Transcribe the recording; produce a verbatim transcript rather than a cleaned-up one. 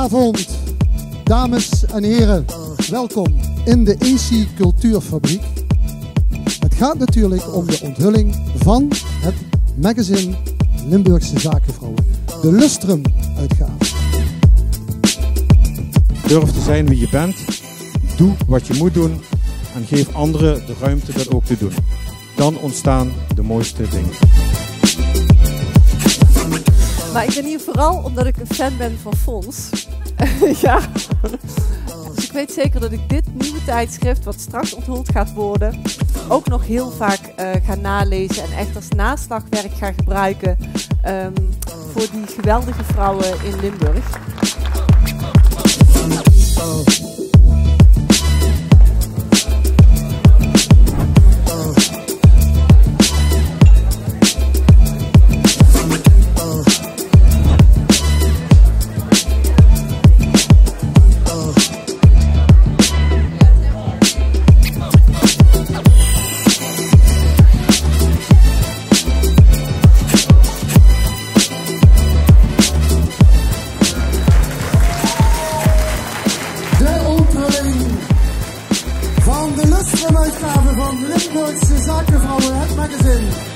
Goedenavond, dames en heren. Welkom in de E C Cultuurfabriek. Het gaat natuurlijk om de onthulling van het magazine Limburgse Zakenvrouwen, de Lustrum-uitgave. Durf te zijn wie je bent, doe wat je moet doen en geef anderen de ruimte dat ook te doen. Dan ontstaan de mooiste dingen. Maar ik ben hier vooral omdat ik een fan ben van Fons. Ja. Dus ik weet zeker dat ik dit nieuwe tijdschrift, wat straks onthuld gaat worden, ook nog heel vaak eh, ga nalezen en echt als naslagwerk ga gebruiken, ehm, voor die geweldige vrouwen in Limburg. De onthulling van de Lustrum-uitgave van Limburgse Zakenvrouwen, het magazine.